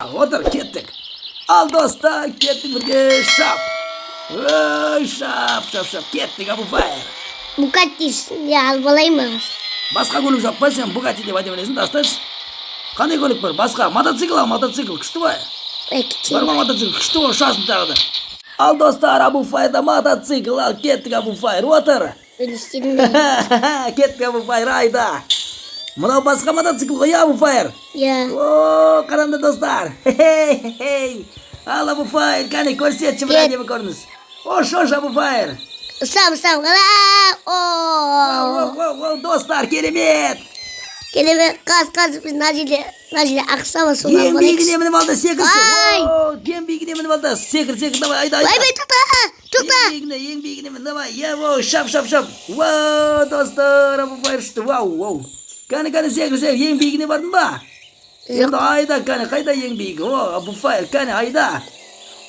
Ал, отыр, кеттік. Ал, достар, кеттік бірге, шап. Ой, шап, шап, шап, кеттік, Абу Фаер. Бугатти не алып алайын ба? Басқа көлік жоқ па? Сен Бугатти деп айта бересің, тасташы. Қандай көлік бар? Басқа мотоцикл ал, мотоцикл күшті ғой. Ой, Бар кетейін. ма мотоцикл? Күшті ғой, ұшасың тағы да. Ал, достар, Абу Фаерда мотоцикл. Ал, кеттік, Абу Фаер, отыр. Мен істедім бе? Кеттік, Абу Фаер, айда. Мынау басқа мотоцикл ғой, иә, Абу Фаер? Иә. О, қараңдар, достар. Хей, хей. Ал, Абу Фаер, кәне, көрсетші бір Кет. әдемі көрініс. Ош, ош, Абу Фаер. Ұшам, ұшам, қара. Вау, О. вау, вау, вау, достар, керемет. Керемет, қаз, қаз, біз мына жерде ақша бар, соны Ең алып алайықшы. биігіне мініп алды, секірші. Ай! О, ең биігіне мініп алды. Секір, секір, давай, айда, айда. Ойбай, тоқта, тоқта. Ең биігіне, ең биігіне мін, давай. Е, воу, шап, шап, шап. Вау, достар, Абу Фаер ұшты. Вау, вау. Кәне, кәне, секір, секір. Ең биігіне бардың ба? Жоқ. Енді айда, кәне, қайда ең биігі? О, Абу Фаер, кәне, айда.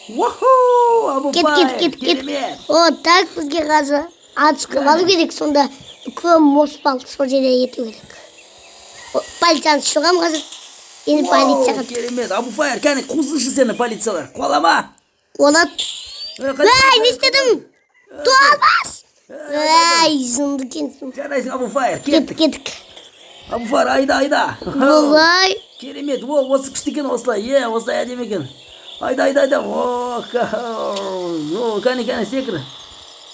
Уаху, Абу Кет, Фаер, кет, кет, кет. керемет. О, так, бізге қазір атысқа бару керек, сонда үлкен мост бар, сол жерде ету керек. О, полицияны шығамын қазір. Енді Вау, полицияға керемет. Абу Фаер, кәне, қусыншы сені полициялар. Қуалама. Олар. Е, қайда- Ей, не істедің? Туалмас! Ей, жынды екенсің. Жарайсың, Абу Фаер, Кеттік, кеттік. кеттік. Абу Фаер, айда, айда. Олай. Керемет, о, осы күшті екен осылай, е, осылай әдемі екен. Айда, айда, айда, о, о, кәне, кәне, секір.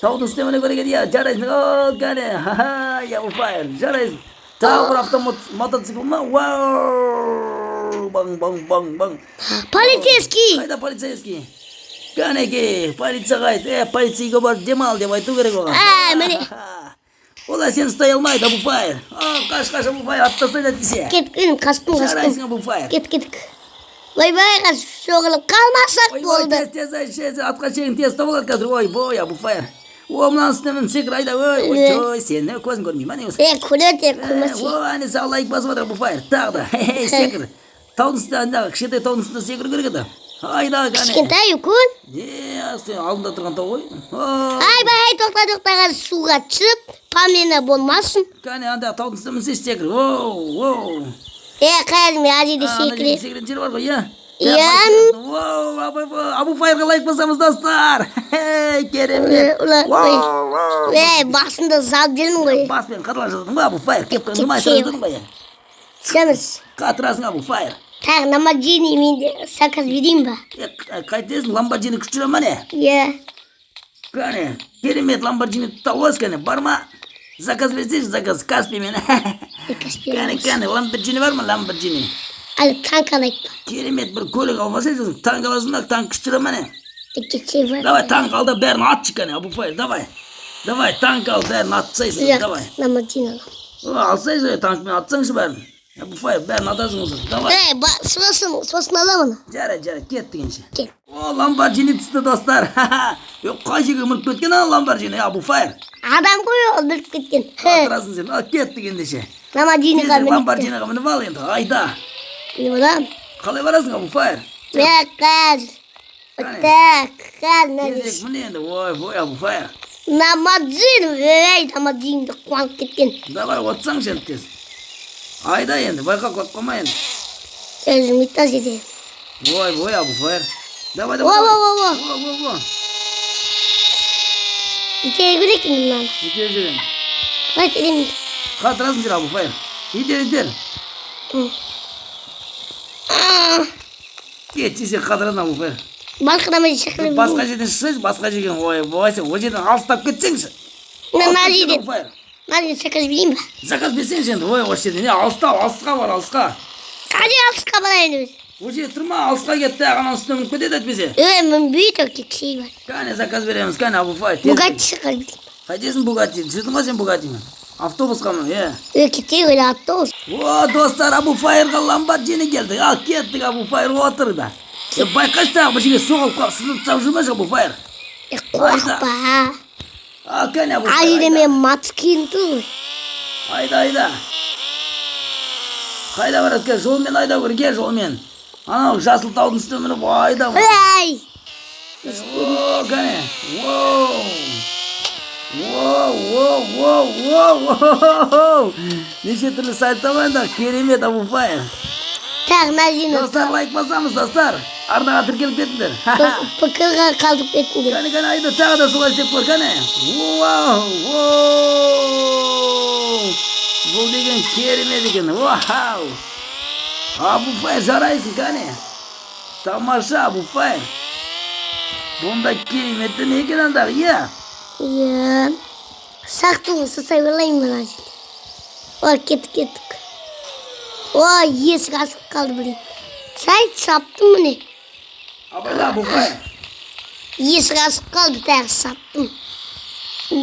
Таудың үстіне міне керек еді, иә, жарайсың, о, кәне, ха-ха, Абу Фаер, жарайсың. Тағы бір мотоцикл ма? Вау, баң, баң, баң, баң. Полицейский! Қайда полицейский? Кәнекей, полицияға айт, е, полицейге барып демал деп айту керек оған. Ә, міне. Ха-ха. Олар сені ұстай алмайды, Абу Фаер. А, қаш, қаш, Абу Фаер, атып тастайды әйтпесе. Кеттік, інім, қаштым, қаштым. Жарайсың, Абу Фаер. Кеттік, кеттік. Ойбай, қазір соғылып қалмасақ Ойбай, болды. тез, тез, ай, тез, атқа шегін, тез ұстап алады қазір. Ой, бой, Абу Фаер. О, мынаның үстіне мін, секір, айда, ой, ой, Е. ой, сені көзің көрмей ма, не осы? Е, көреді, көрмесе. О, әне саған лайк басып жатыр, Абу Фаер. Тағы да, хе-хе, секір. Таудың үстінде, андағы кішкентай таудың үстінде секіру керек еді. Айда, кәне. Кішкентай, үлкен. Е, сен алдында тұрған тау ғой. О, Айбай, тоқта, тоқта, қазір суға түсіп, памена болмасын. кәне, андағы таудың үстіне мінсейші, секір. Оу, оу. Е, қазір мен ана жерде Ана жерде секірем. секіретін жер бар ғой, иә? Иә. Воу, Абу Фаерға лайк басамыз, достар. Хе, керемет. Ула, Вау, ой. вау. Ей, басында салып жүрмін ғой. Баспен қатыра жаздың ба, Абу Фаер? Кеп Кеп, қойдың кеп. жаздың ба? Түсеміз. Қатырасың, Абу Фаер. Тағы Ламборджини мен де заказ берейін ба? Е, қайтесің, Ламборджини күшті жүре ма, не? Иә. Кәне, керемет, Ламборджини тауып аласың, кәне, бар ма? Заказ берсейші, заказ, Каспиймен. Заказ Кәне, береміз. кәне, Ламборджини бар ма, Ламборджини? Әлі танк алайық па? Керемет бір көлік алып алсайшы, танк аласың ба, танк күшті жүре ма, не? Кетсе бар. Давай, танк ал да бәрін атшы, кәне, Абу Фаер, давай. Давай, танк ал, бәрін атсайсың, Жоқ, давай. Ламборджини аламын. О, алсайшы, танкпен атсаңшы бәрін. Абу Фаер, бәрін атасың осы, давай. Ей, сосын аламын. Жарайды, жарайды, кеттік ендеше. Кет. О, Ламборджини түсті, достар. Е, қай жерге мініп кеткен ана Ламборджини, Абу Фаер? Адам ғой ол мініп кеткен. Қатырасың сен. Ал, кеттік ендеше. Ламборджиниға Тезірек мініп. Ламборджиниға мініп ал енді, айда. Мініп аламын. Қалай барасың, Абу Фаер? Е, қазір. Так, қазір мына Тезірек жерде. мін енді. Ой, ой, Абу Фаер. Ламборджини, ей, Ламборджиниді қуанып кеткен. Давай, отырсаңшы енді тез. Айда енді, байқа, құлап қалма енді. Өзім мына жерде. Ой, ой, Абу Фаер. Давай, О, давай. о, Давай. о, о. О, о, о. Итере керек екен мынаны. Итер жіберем. Қалай итеремін? Қатырасың сен, Абу Фаер. Итер, итер. А, Кетші, сен қатырасың, Абу Фаер. Басқа да шақырып. Басқа жерден шықсайшы, басқа жерге. Ой, ой, сен ол жерден алыстап кетсеңші. Мына Алыстап кет, жерден. Абу Фаер. Мына жерден заказ берейін ба? Заказ берсеңші енді, ой, осы жерден. Не, алыстау, алысқа бар, алысқа. Қайда алысқа барайын өзі? Ол жерде тұрма, алысқа кетті, ағаның үстіне мініп кетеді әйтпесе. Ей, мінбейді, кетсей бар. Кәне, заказ береміз, кәне, Абу Фаер. Тез. Бугатти заказ берейін. Қайтесің Бугатти? Жүрдің ғой сен Бугаттимен? Автобусқа ма, е? Ей, кетейік өлі автобус. О, достар, Абу Фаерға Ламборджини келді. Ал, кеттік, Абу Фаер, отыр да. Е, байқашы тағы бір жерге соғылып қалып, сынып тастап жүрмеші, Абу Фаер. Е, қорықпа. Ал, кәне, Абу Ана Фаер, жерде айда. мен мотоциклім тұр ғой. Айда, айда. Қайда барасың? Кел, жолмен айдау керек, кел, жолмен. Анау жасыл таудың үстіне мініп, айда. Ей! О, кәне. Воу. Воу, воу, воу, воу, воу. Неше түрлі сальто бар енді, керемет, Абу Фаер. Тағы мына жеріне. Достар, лайк басамыз, достар. Арнаға тіркеліп кетіңдер. Пікірға қалдырып кетіңдер. Кәне, кәне, айда, тағы да солай істеп көр, кәне. Вау, воу. Бұл деген керемет екен. Вау. Абуфай, жарайсың, кәне. Тамаша, Абуфай. Бұнда кереметті не екен андағы, иә? Иә. Сақтығын сасай берейін мына жерде. О, кеттік, кеттік. О, есік ашылып қалды, блин. Сай саптым міне. Абайла, Абуфай. Есік ашылып қалды, тағы саптым.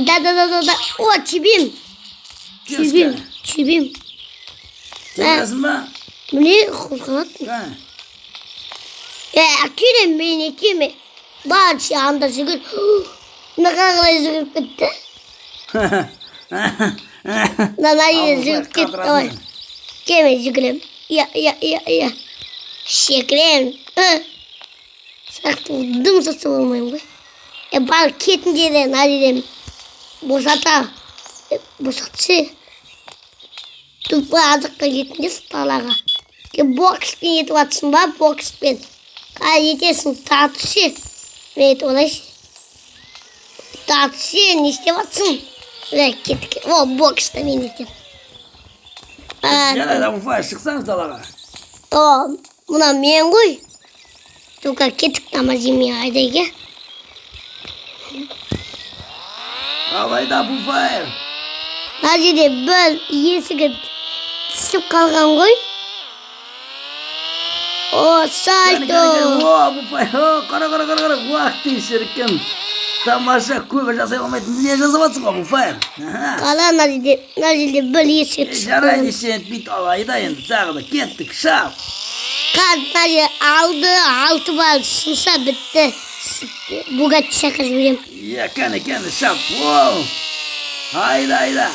Да, да, да, да, да. О, тебем. Тебем, тебем. Тебесің ба? Міне, қозғалады. Кәне. Е, әкелем, мен екеме. Бар, анда жүгір. Мына қалай жүгіріп кетті. Мына жерде жүгіріп кетті. Давай. Кеме жүгірем. Я, я, я, я. Секірем. Сақты дым сатып алмаймын ғой. Е, бар, кетіңдер, мына жерден. Босата. Е, босатшы. Тупа азыққа кетіңдер далаға. Е, бокспен етіп жатсың ба, бокспен. Қалай етесің, тартшы. Мен етіп алайыншы. Тартшы, не істеп жатсың? Е, кеттік. О, бокста мен етемін. А, Жарайды, Абуфай, шықсаңыз далаға. О, мына мен ғой. Только кеттік, тамақ жемей айдайық, иә. Ал, айда, Абуфай. Мына жерде бір есігі түсіп қалған ғой. О, Кәне, сальто. кәне, кәне. О, Абуфай, о, қара, қара, қара, қара. Уах ты, шіркін. Тамаша, көбі жасай алмайтын не жасап жатсың ғой, Абуфай? Аха. Қара, мына жерде бір есігі түсіп Жарайды, қалған. ештеңе етпейді. Ал, айда енді, тағы да кеттік, шап. Қазір мына жер алды, алты балл сынса бітті. Бугатти шақырып жіберемін. Иә, кәне, кәне, шап. Воу. Айда, айда.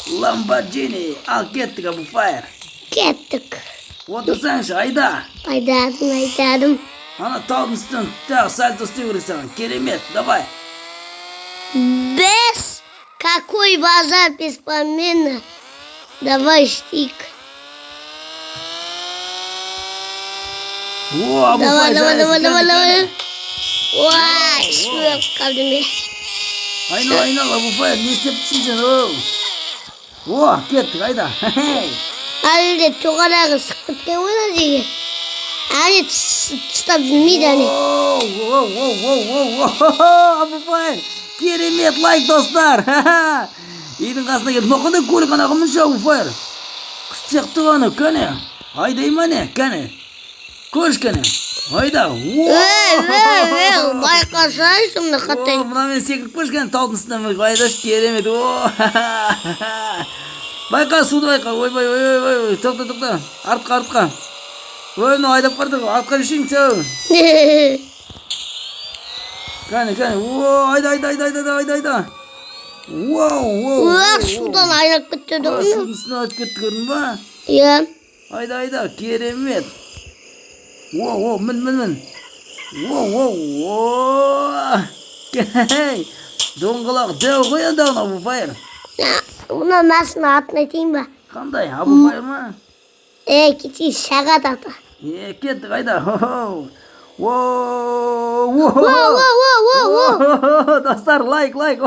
Ламборджини. Ал, кеттік, Абуфайр. Кеттік. Отырсаңшы, айда. Айдадым, айдадым. Ана таудың үстінен тағы сальто істеу керек саған. Керемет, давай. Без какой базар беспоменно. Давай, штик. О, Абуфай, Давай, давай, жарайсың, давай, давай, кәне, давай. кәне. Ой, өліп қалдым мен. Айнал, айнал, Абуфай, не істеп тұрсың сен, оу? О, кеттік, айда. Хей. Әлі де тоғалағы шығып кеткен ғой мына жерге. Әлі ұстап жүрмейді әне. Оу, оу, оу, оу, оу, Абуфай, керемет, лайк, достар. Үйдің қасына келіп, мынау қандай көлік, ана мінші, Абуфай? Күшті сияқты ғой анау, кәне. Айдай ма не, кәне. Көрші, кәне. Айда. Ей, ей, ей, байқасайшы мына О, қатай. мынамен секіріп көрші, кәне, таудың үстінен айдашы, керемет. О, байқа, суды байқа. Ойбай, ой, ой, ой, тоқта, тоқта. Артқа, артқа. Ой, мынау айдап барды. Артқа жүрсең, сәу. Кәне, кәне. О, айда, айда, айда, айда, айда, айда. Воу, воу. Уақ, судан айналып кетті О, ғой. судың үстінен өтіп кетті, көрдің ба? Иә. Айда, айда, керемет. О, о, мін, мін, мін. О, о, о. Хей, доңғалақ дәу ғой енді анау, Абуфайыр. Мына машина атын айтайын ба? Қандай, Абуфайыр ма? Е, кетейін, сағат аты. Е, кеттік, айда. Хо-хо. Воу, воу. Воу, воу, воу, воу. Достар, лайк, лайк.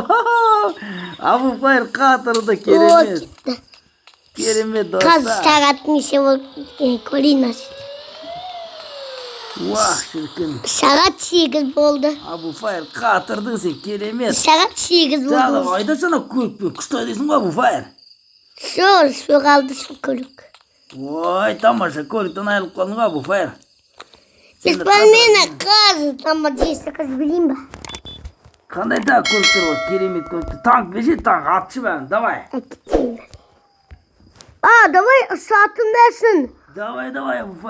Абуфайыр қатырды, О, керемет. кетті. Керемет, Қазір достар. сағат неше болып кеткенін көрейін мына жерде. Уах, шіркін. Сағат 8 болды. Абуфайыр, қатырдың сен, керемет. Сағат 8 Тағы болды. айдашы ана көлікпен, күшті айдайсың ғой, Абуфайыр. Все, су қалды сол көлік. Ой, тамаша, көліктен айырылып қалдың ғой, Абуфайыр. Беспоменно қазір тамақ жейсі қыз білейін ба? Қандай тағы көліктер бар? Керемет көліктер. Танк беші, танк, атшы бәрін, давай. Әкетейін. А, давай сатын берсін. Давай, давай, Абуфайыр.